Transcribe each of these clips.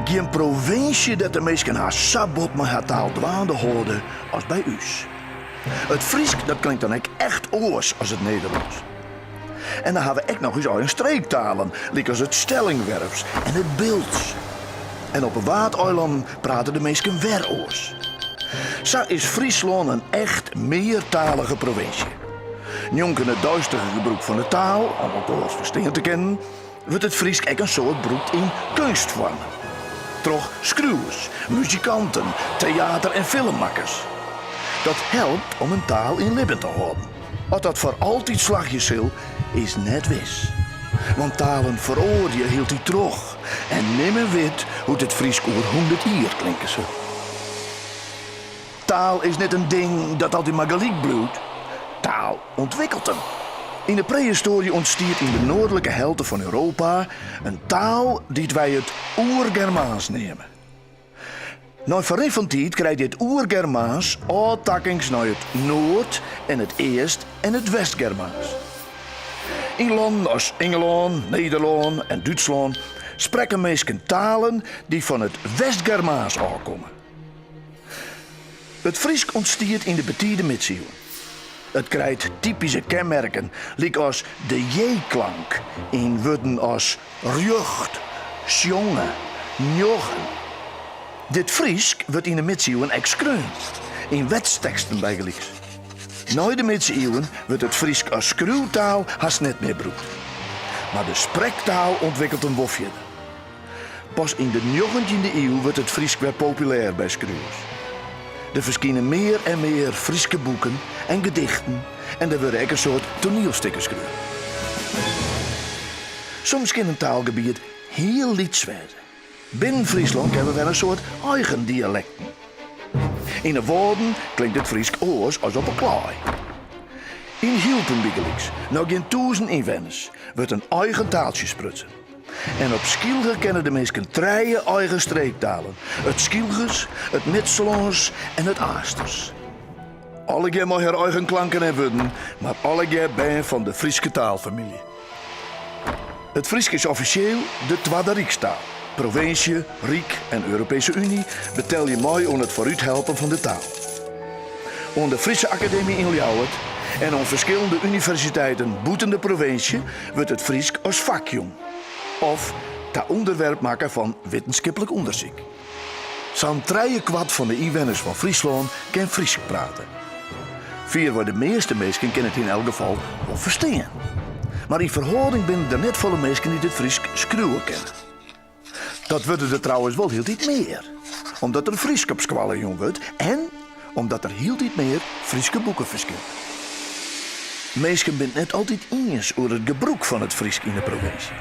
Gjin provinsje dêr't de minsken har sa bot mei har taal dwaande hâlde as by ús. It Frysk dat klinkt dan ek echt oars as it Nederlânsk. En dan ha we ek noch ús eigen streektalen, lykas it Stellingwerfs en it Bilts. En op 'e Waadeilannen prate de minsken wer oars. Sa is Fryslân in echt meartalige provinsje. Njonken it deistige gebrûk fan de taal, om elkoars ferstean te kinnen, wurdt it Frysk ek in soad brûkt yn keunstfoarmen. Troch skriuwers, muzikanten, teater en filmmakkers. Dat helpt om in taal yn libben te hâlden. Oft dat foar altyd slagje sil, is net wis. Want talen feroarje hieltyd troch en nimmen wit hoe't it Frysk oer hûndert jier klinke sil. Taal is net in ding dat altyd mar gelyk bliuwt. Taal ûntwikkelt him. Yn de prehistoarje ûntstiet yn de noardlike helte fan Europa in taal dy't wy it Oergermaans neame. Nei ferrin fan tiid krijt dit Oergermaans ôftakkings nei it Noard en it East en it Westgermaans. Yn lannen as Ingelân, Nederlân en Dútslân sprekke minsken talen dy't fan it Westgermaans ôfkomme. It Frysk ûntstiet yn de betide midsiuwen. It krijt typyske kenmerken lykas de j-klank yn wurden as rjocht, sjonge, njoggen. Dit Frysk wurdt yn de midsiuwen ek skreaun, yn wetsteksten bygelyks. Nei de midsiuwen wurdt it Frysk as skriuwtaal hast net mear brûkt. Mar de sprektaal ûntwikkelt him wol fierder. Pas yn de njoggentjinde iuw wurdt it Frysk wer populêr by skriuwers. Der ferskine mear en mear Fryske boeken en gedichten en der wurde ek in soad toanielstikken skreaun. Soms kin in taalgebiet hiel lyts wêze. Binnen Fryslân kenne we wer in soad eigen dialekten. Yn 'e Wâlden klinkt it Frysk oars as op 'e Klaai. Yn Hylpen bygelyks, no gjin tûzen ynwenners, wurdt in eigen taaltsje sprutsen. En op Skylge kenne de minsken trije eigen streektalen, it Skylgers, it Midslâns en it Aasters. Allegear mei har eigen klanken en wurden, mar allegear bern fan de Fryske taalfamylje. It Frysk is offisjeel de twadde rykstaal. Provinsje, Ryk en Europeeske Uny betelje mei oan it foarúthelpen fan de taal. Oan de Friese Akademy yn Ljouwert en oan ferskillende universiteiten bûten de provinsje wurdt it Frysk as fak jûn of ta ûnderwerp makke fan wittenskiplik ûndersyk. Sa'n trijekwart fan de ynwenners fan Fryslân kin Frysk prate. Fierwei de measte minsken kinne it yn elk gefal wol ferstean. Mar yn ferhâlding binne der net folle minsken dy't it Frysk skriuwe kinne. Dat wurde der trouwens wol hieltyd mear, omdat der Frysk op skoalle jûn wurdt en omdat der hieltyd mear Fryske boeken ferskine. Minsken binne it net altyd iens oer it gebrûk fan it Frysk yn de provinsje.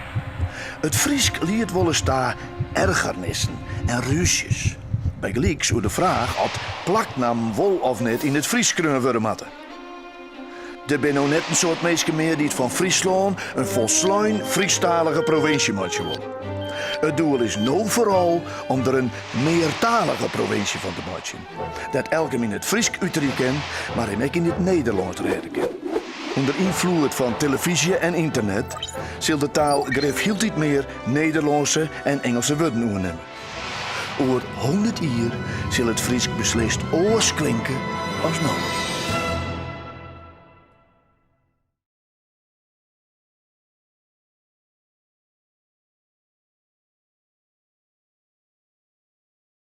It Frysk liedt wolris ta ergernissen en rúzjes, bygelyks oer de fraach oft plaknammen wol of net yn it Frysk skreaun wurde moatte. Der binne no net in soad minsken mear dy't fan Fryslân in folslein Frysktalige provinsje meitsje wolle. It doel is no foaral om der in meartalige provinsje fan te meitsjen, dêr't elk him yn it Frysk uterje kin, mar him ek yn it Nederlânsk rêde kin. Under ynfloed fan telefyzje en ynternet sil de taal grif hieltyd mear Nederlânske en Ingelske wurden oernimme. Oer hûndert jier sil it Frysk beslist oars klinke as no.